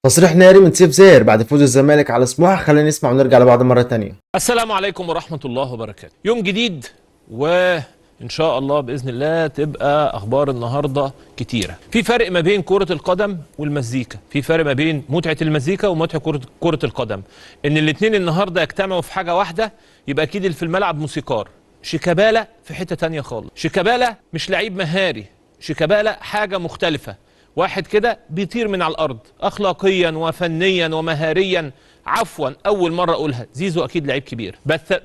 تصريح ناري من سيف زاهر بعد فوز الزمالك على سموحه، خلينا نسمع ونرجع لبعض مرة تانية. السلام عليكم ورحمة الله وبركاته. يوم جديد وإن شاء الله بإذن الله تبقى أخبار النهاردة كتيرة. في فرق ما بين كرة القدم والمزيكا، في فرق ما بين متعة المزيكا ومتعة كرة القدم. إن الاتنين النهاردة يجتمعوا في حاجة واحدة يبقى أكيد اللي في الملعب موسيقار. شيكابالا في حتة تانية خالص. شيكابالا مش لعيب مهاري، شيكابالا حاجة مختلفة. واحد كده بيطير من على الارض اخلاقيا وفنيا ومهاريا. عفوا، اول مرة اقولها، زيزو اكيد لعيب كبير،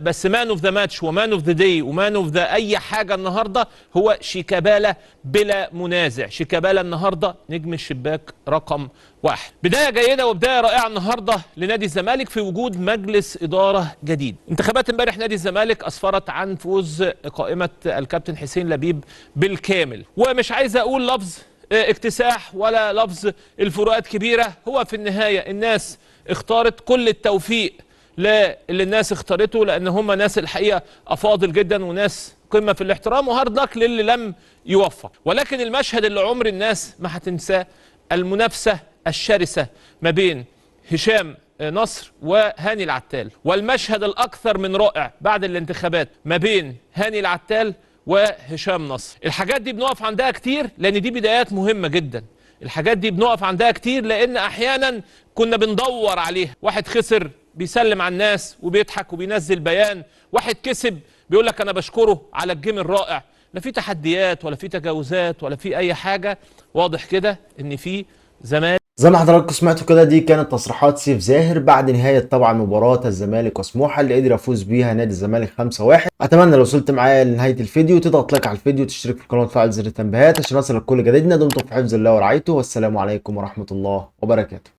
بس man of the match و man of the day و man of the اي حاجة النهارده هو شيكابالا بلا منازع. شيكابالا النهارده نجم الشباك رقم 1. بداية جيدة وبداية رائعة النهارده لنادي الزمالك في وجود مجلس ادارة جديد. انتخابات امبارح نادي الزمالك اسفرت عن فوز قائمة الكابتن حسين لبيب بالكامل، ومش عايز اقول لفظ اكتساح ولا لفظ الفروقات كبيرة، هو في النهاية الناس اختارت. كل التوفيق للي الناس اختارته، لأن هم ناس الحقيقة أفاضل جدا وناس قمة في الاحترام، و hard luck للي لم يوفق. ولكن المشهد اللي عمر الناس ما هتنساه، المنافسة الشرسة ما بين هشام نصر وهاني العتال، والمشهد الأكثر من رائع بعد الانتخابات ما بين هاني العتال وهشام نصر. الحاجات دي بنقف عندها كتير لان دي بدايات مهمة جدا. الحاجات دي بنقف عندها كتير لان احيانا كنا بندور عليها. واحد خسر بيسلم على الناس وبيضحك وبينزل بيان، واحد كسب بيقول لك انا بشكره على ال game الرائع. لا في تحديات ولا في تجاوزات ولا في اي حاجة، واضح كده ان في زمان. زي ما حضراتكم سمعتوا كده، دي كانت تصريحات سيف زاهر بعد نهاية طبعا مباراة الزمالك وسموحة اللي قدر يفوز بيها نادي الزمالك 5-1. اتمنى لو وصلت معايا لنهاية الفيديو تضغط like على الفيديو، وتشترك في القناة وتفعل زر التنبيهات عشان يصلك كل جديدنا. دمتم في حفظ الله ورعايته، والسلام عليكم ورحمة الله وبركاته.